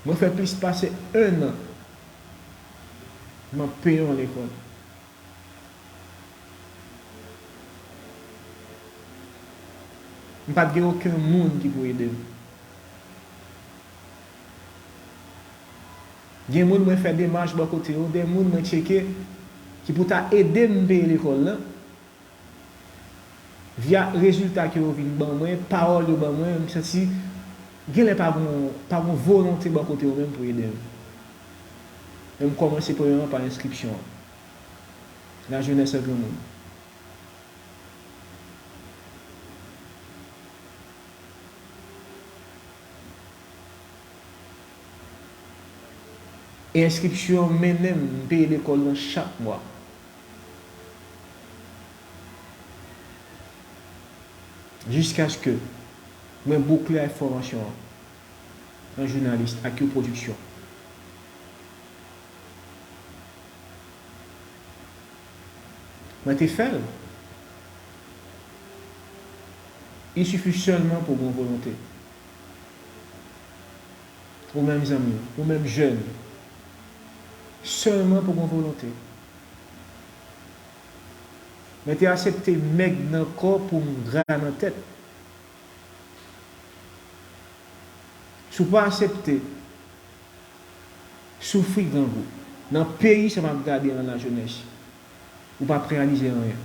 mwen fè plis pase en an m ap peye yon lekòl. M pa t gen okenn moun ki pou ede m. Gen moun mwen fè demach bò kote yo, gen moun mwen tcheke ki pou ta ede m peye lekòl lan. Via rezilta ke yo vin ban mwen, pawòl yo ban mwen, m santi genlè pa gon, pa gon volonte bò kote yo menm pou ede m. Men m kòmanse premyèman pa enskripsyon an. La jeunesse ak granmoun. E enskripsyon an mennen m, m peye lekòl lan chak mwa. Jiskaske mwen boukle ak fòmasyon an nan jounalis ak yon pwodiksyon. Mwen te fè l. Il suffit sèlman pou gen yon volonte. Ou menm zanmi, ou menm jèn, sèlman pou gen yon volonte. Mwen te aksepte mèg nan kò pou m gra nan tèt. Si w pa aksepte soufri grangou nan peyi sa m ap gade an lajenès, ou p ap reyalize anyen.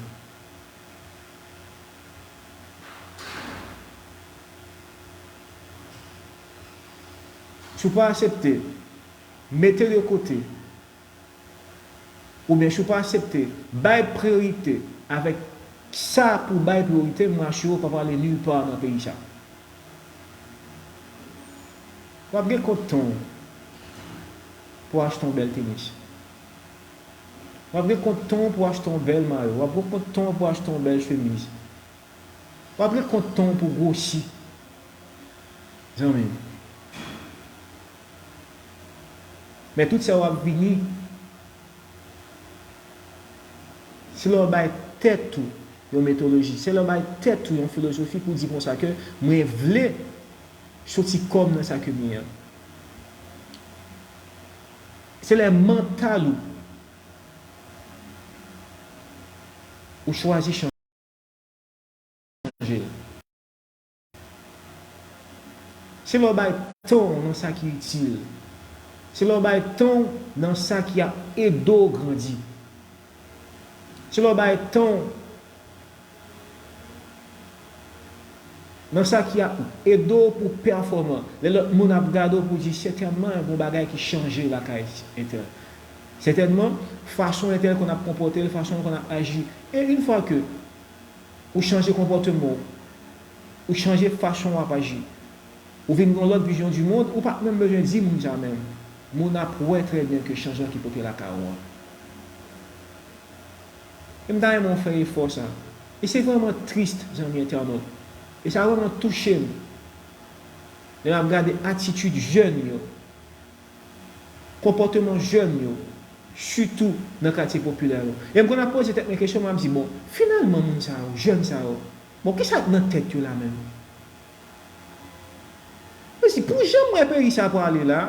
Si w pa aksepte mete de kote, oubyen si w pa aksepte bay priyorite avèk sa pou bay priyorite, mwen asire w pa prale nil pa nan peyi sa. W ap gen kont tan w pou w achte yon bèl tenis. W ap gen kont tan w pou w achte yon bèl mayo. W ap gen kont tan w pou w achte yon bèl chemiz. W ap gen kont tan w pou w gwosi. Zanmi m. Men tout sa w ap vini, se lè w bay tèt ou yon metodoloji, se lè w bay tèt ou yon filozofi pou w di konsa ke mwen vle soti kò m nan sa ke m ye an. Se lè mantal ou, ou chwazi chanje l. Se lè w bay tan w nan sa ki itil. Se lè w bay tan w nan sa ki ap ede w grandi. Se lè w bay tan w nan sa ki ap ede w pou w pèfòman. Lè lòt moun ap gade w pou di, sètènman, gen yon bagay ki chanje lakay entèl. Sètènman, fason entèl konn ap konpòte l, fason l konn ap aji. E yon fwa ke ou chanje konpòteman w, ou chanje fason w ap aji, ou vin gen yon lòt vizyon di mond, ou pa t menm bezwen di moun sa menm. Moun ap wè trè byen ke chanjman ki pote lakay ou an. E m ta renmen w fè efò sa. E se vrèman tris, zanmi entènòt. E sa vrèman touche m. Lè m ap gade atitid jèn yo, konpòteman jèn yo, sitou nan katye popilè yo. E m konn ap poze tèt mwen kesyon, m ap di, bon, finalman, moun sa yo, jèn sa yo, bon, kisa k nan tèt yo la menm? Mwen di, pou jan m wè peyi sa prale la,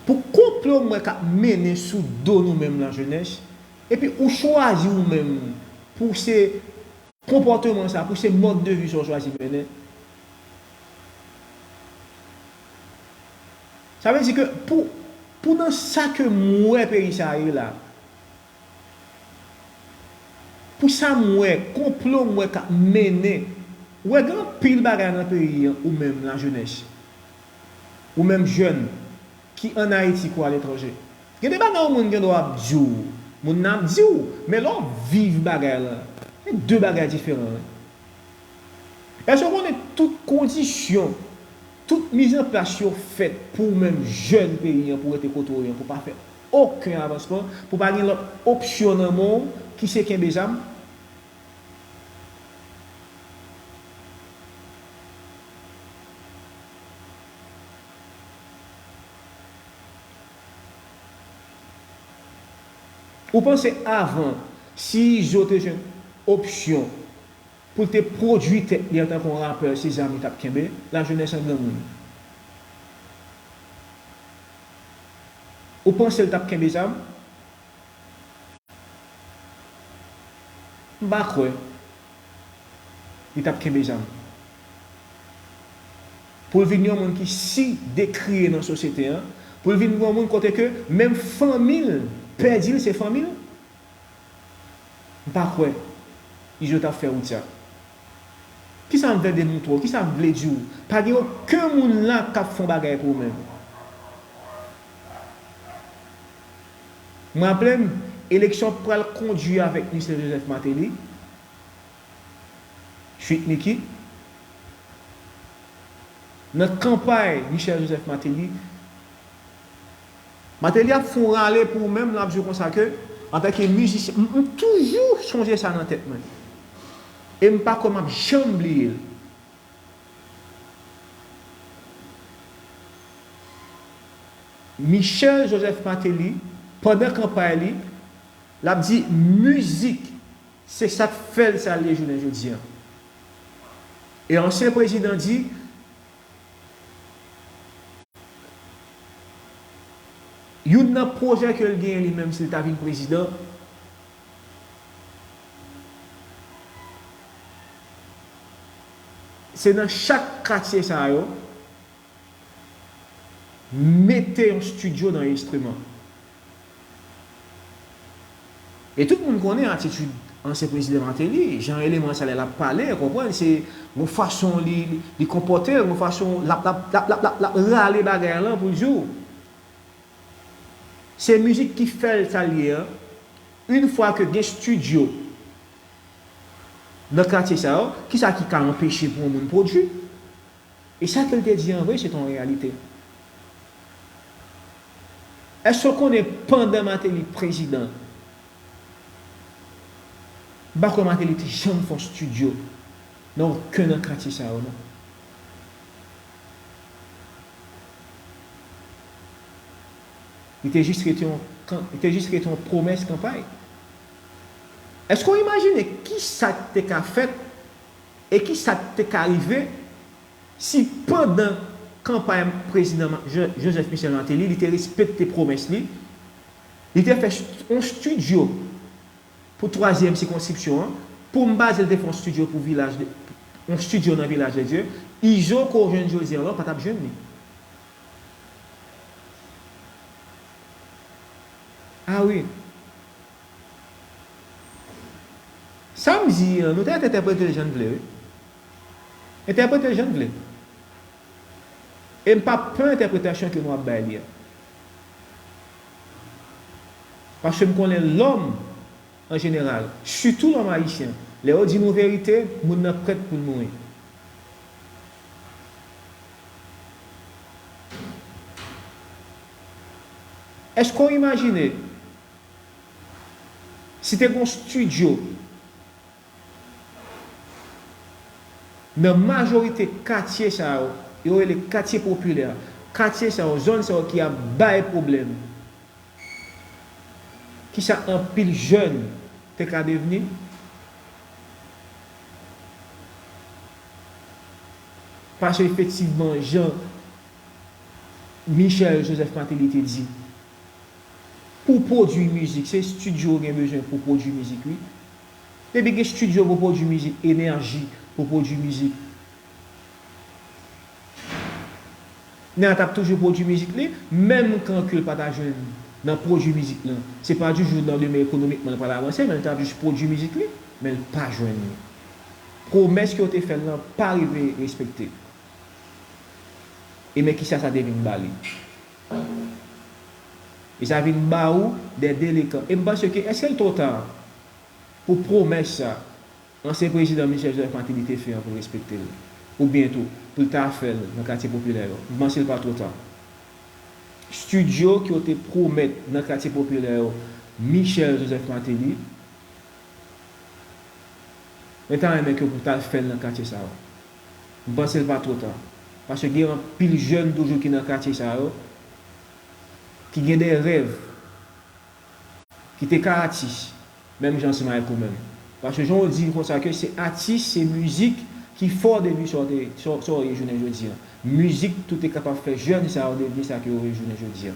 pou konplo m wè k ap mennen sou do nou menm lajenès, epi ou chwazi ou menm pou se konpòteman sa, pou se mòd de vi sa w chwazi mennen. Sa vle di ke pou, pou nan sa ke m wè peyi sa ye la, pou sa m wè, konplo m wè k ap mennen, ou wè gen anpil bagay nan peyi an, ou menm lajenès, ou menm jèn, ki ann Ayiti kou aletranje. Gen de bagay yon moun gen dwa ap di w, moun nan ap di w, men lè w ap viv bagay la, se de bagay diferan wi. Èske w konnen tout kondisyon, tout mizanplas yo fèt pou w menm jèn peyi an, pou w rete kote w ye an, pou w pa fè okenn avansman, pou w pa gen lòt opsyon nan men w ki se kenbe zam? Ou panse avan, si Izo te jwenn opsyon pou l te pwodui tèt li antanke yon rapè, se zam li t ap kenbe, lajenès an granmoun? Ou panse l t ap kenbe zam? M pa kwè li t ap kenbe zam. Pou l vin yon moun ki si dekriye nan sosyete an, pou l vin yon moun kote ke menm fanmi l pè di l se fanmi l, m pa kwè Izo t ap fè wout sa. Kisa m vle demontre w? Kisa m vle di w? Pa gen okenn moun la k ap fè yon bagay pou ou menm. M raple m, eleksyon pral kondui avèk Michel Joseph Martelly, Sweet Micky. Nan kanpay Michel Joseph Martelly, Martelly ap fè yon rale pou ou menm, l ap di w konsa ke, antanke mizisyen, m, m toujou sonje sa nan tèt mwen. E m pa kwè m ap janm bliye l. Michel Joseph Martelly, pandan kanpay li, L ap di mizik se sa k fè l sa l ye jounen jodi a. E ansyen prezidan di, youn nan pwojè ke l genyen li menm si l ta vin prezidan, se nan chak katye sa yo, mete yon estidyo nan enstriman. E tout moun konnen atitid ansyen prezidan Martelly, jan eleman sa lè l ap pale, konprann, se yon fason li, li, li konpòte l, yon fason l ap, l ap, l ap, l ap, l ap, l ap rale bagay lan pou l di w. Se mizik ki fè l sa l ye a. Yon fwa ke gen estidyo nan katye sa yo, kisa ki ka anpeche pou yon moun pwodui? E sa ke l te di an vre, se te yon reyalite. Èske w konnen pandan Martelly prezidan, m pa kwè Martelly te janm fè yon estidyo nan okenn nan katye sa yo, non. Li te jis rete yon kan-, li te jis rete yon pwomès kanpay. Èske w imajine kisa k te ka fèt e kisa k te ka rive si pandan kanpay prezidan Ma-, Jo-, Joseph Michel Martelly, li te respekte pwomès li, li te fè st-, yon estidyo pou twazyèm sikonskripsyon an, pou m pa di l te fè yon estidyo pou vilaj de, yon estidyo nan Vilaj de Dye, Izo ke w jwenn jodi a la, w pa t ap jwenn li. A wi. Sa m di an, nou te entèprete l jan n vle, wi. Entèprete l jan n vle. E m p ap pè entèpretasyon ke nou ap bay li a. Paske m konnen lòm, an jeneral, sitou lòm ayisyen, lè yo di nou verite, moun nan prèt pou l mouri. Èske w imajine si te gen yon estidyo nan majorite katye sa yo, yo rele katye popilè, katye sa yo, zòn sa yo ki ap bay pwoblèm? Kisa anpil jèn te ka devni? Paske efektivman, jan Michel Joseph Martelly te di, pou pwodui mizik, se estidyo w gen bezwen pou pwodui mizik, wi. Depi gen estidyo pou pwodui mizik, enèji pou pwodui mizik, nèg la t ap toujou pwodui mizik li, menm kan ke l pa ta jwenn nan pwodui mizik lan. Se pa di jou nan demen ekonomikman l pral avanse, men l t ap jis pwodui mizik li, men l pa jwenn li. Pwomès ke yo te fè l lan pa rive respekte. E men kisa sa te vin ba li. E sa vin ba ou de delekan. E m panse ke èske l twò ta pou pwomès sa ansyen prezidan Michel Joseph Martelly te fè an pou l respekte l? Oubyen tou, pou l ta fè l nan katye popilè yo? M panse l pa twò ta. Estidyo ke yo te pwomèt nan katye popilè yo, Michel Joseph Martelly, mwen ta renmen ke pou ta fè l nan katye sa yo. M panse l pa twò ta. Paske gen anpil jèn toujou ki nan katye sa yo, ki gen de rèv, ki te ka atis, menm jan ansanm avèk ou menm. Paske jan w di konsa ke se atis, se mizik ki fè w devni sa w te, sa w, sa w ye jounen jodi a. Mizik tou te kapab fè jèn sa yo devni sa ke yo ye jounen jodi a.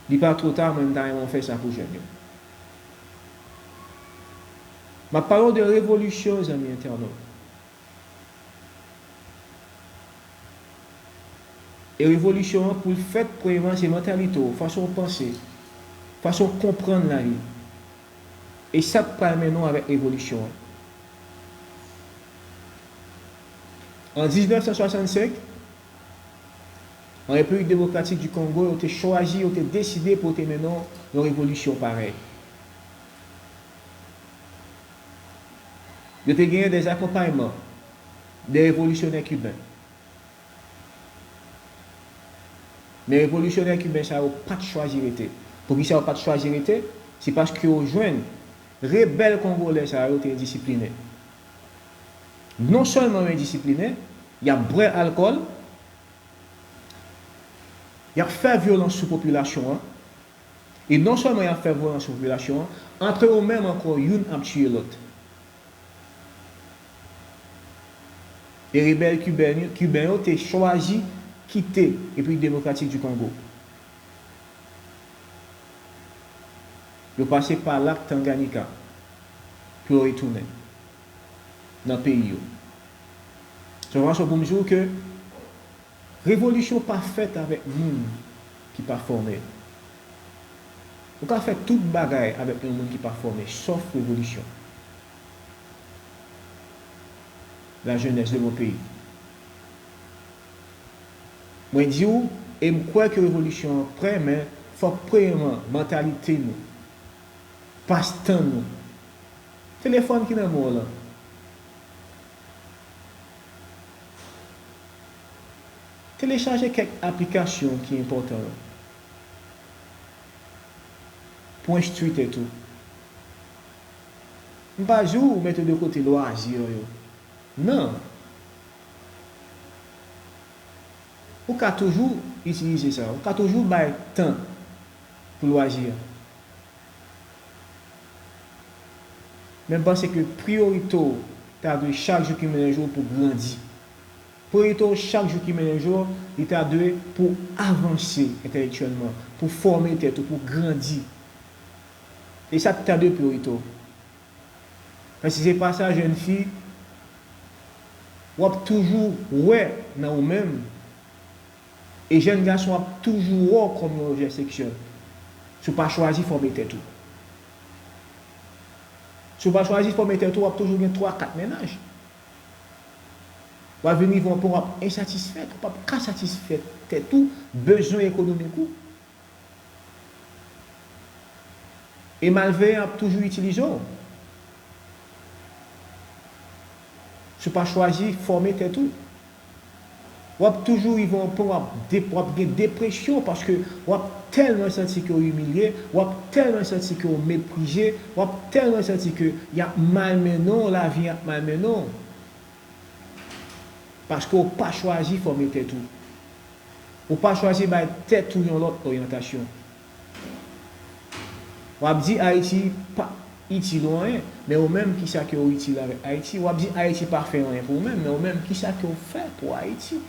Li pa twò ta, mwen m ta renmen w fè sa pou jèn yo. M ap pale w de revolisyon, zanmi entènot. E revolisyon an, pou l fèt, premyèman, se mantalite w, fason w panse, fason w konprann lavi. E sa k pral mennen w avèk revolisyon an. An diznèf san swasannsenk, an Repiblik Demokratik di Kongo, yo te chwazi, yo te deside pou yo te mennen yon revolisyon parèy. Yo te genyen de akonpayman de revolisyonè kiben. Men revolisyonè kiben sa yo pa t chwazi rete. Poukisa yo pa t chwazi rete? Se paske yo jwenn rebèl kongolè sa yo te endisiplinen. Non sèlman yo endisiplinen, y ap bwè alkòl, Y ap fè vyolans sou popilasyon an. E non sèlman y ap fè vyolans sou popilasyon an, antre yo menm ankò, youn ap tiye lòt. E rebèl kiben, kiben yo te chwazi kite Repiblik Demokratik di Kongo. Yo pase pa lak Tanganyika pou yo retounen nan peyi yo. Se yon fason pou m di w ke revolisyon pa fèt avèk moun ki pa fòme. Ou ka fè tout bagay avèk yon moun ki pa fòme, sòf revolisyon. La jeunesse de mon pays. Mwen di w, e m kwè ke revolisyon an prè, men fòk premyèman mantalite nou pas tan nou. Telefòn ki nan men w lan. Telechaje kèk aplikasyon ki enpòtan yo pou enstwi tèt ou. M pa di w mete de kote lwazi yo. Non. Ou ka toujou itilize sa. Ou ka toujou bay tan pou lwazi a. Men m panse ke priyorite w ta dwe chak jou ki mennen jou pou grandi. Priyorite w chak jou ki mennen jou, li ta dwe pou avanse entèlektyèlman, pou fòme tèt ou, pou grandi. E sa ta dwe priyorite w. Paske se pa sa, jèn fi, w ap toujou wè nan ou menm, e jèn gason ap toujou wè w kòm yon objè seksyèl. Si w pa chwazi fòme tèt ou. Si w pa chwazi fòme tèt ou, w ap toujou gen twa, kat mennaj. W ap vin rive yon pwen w ap ensatisfè, w p ap ka satisfè tèt ou, bezwen ekonomik ou. E malveyan ap toujou itilize w. Si w pa chwazi fòme tèt ou, w ap toujou rive yon pwen w ap de-, w ap gen depresyon paske w ap tèlman santi ke w imilye, w ap tèlman santi ke w meprize, w ap tèlman santi ke y ap malmennen w, lavi ap malmennen w. Paske w pa chwazi fòme tèt ou. Ou pa chwazi bay tèt ou yon lòt oryantasyon. W ap di Ayiti pa itil ou anyen, men ou menm kisa ke w itil avèk Ayiti? W ap di Ayiti pa fè anyen pou ou menm, men ou menm kisa ke w fè pou Ayiti?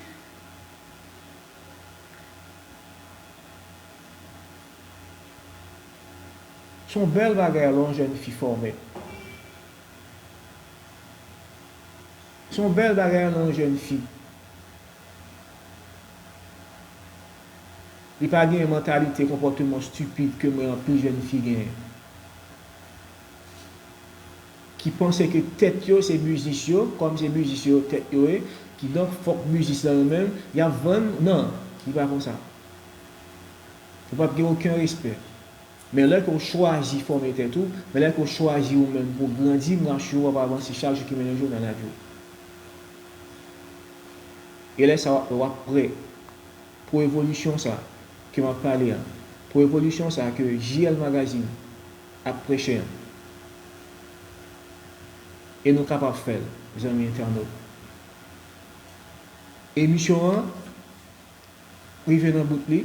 Se yon bèl bagay lè yon jèn fi fòme. Se yon bèl bagay lè yon jèn fi, li pa gen mantalite konpòteman estipid ke m wè anpil jèn fi genyen. Ki panse ke tèt yo se biznis yo, kòm se biznis yo tèt yo ye, kidonk fòk biznis lan yo menm, y ap vann, non, li pa konsa. Ou p ap gen okenn respè. Men lè ke w chwazi fòme tèt ou, men lè ke w chwazi ou menm pou w grandi, m rasire w, w ap avanse chak jou ki mennen jou nan lavi w. E lè sa w ap, w ap prè pou evolisyon sa ke m ap pale a, pou evolisyon sa ke J L Magazine ap preche an. E nou kapab fè l, zanmi entènot. Emisyon an rive nan bout li.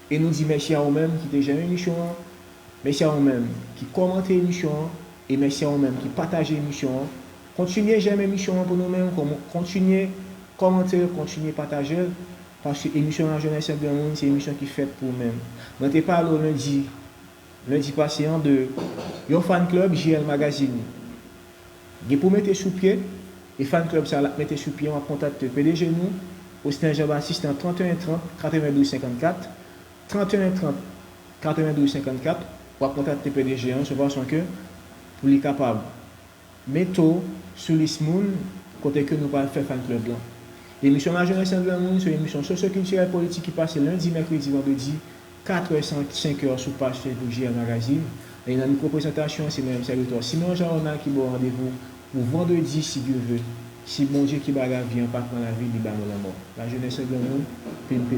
E nou di mèsi a ou menm ki te janm emisyon an. Mèsi a ou menm ki kòmante emisyon an. E mèsi a ou menm ki pataje emisyon an. Kontinye janm emisyon an pou nou menm. Kòm-, kontinye kòmante l, kontinye pataje l. Paske emisyon Lajenès Granmoun se emisyon ki fèt pou ou menm. Mwen te pale w lendi, lendi pase an de yon fan club J L Magazine gen pou mete sou pye, e fan club sa l ap mete sou pye, w ap kontakte P D G nou, Austin Jean Baptiste, nan trant et un trant, quatre-vingt-douze cinquante-quatre, trant et un trant, quatre-vingt-douze cinquante-quatre, w ap kontakte P D G an, se yon fason ke pou li kapab mete w sou lis moun kote ke nou pral fè fan club lan. Emisyon Lajenès Granmoun se yon emisyon sosyokiltirèl politik ki pase lendi, mèkredi, vandredi, katrè, senk è sou paj Facebook J L Magazine. E nan mikwo prezantasyon an, se mwen menm sèvitè Simeon Jean Ronald ki ba w randevou pou vandredi, si Dye ve. Si Bondye ki bay lavi an pa pran lavi, li ba nou lanmò. Lajenès Granmoun, P N P.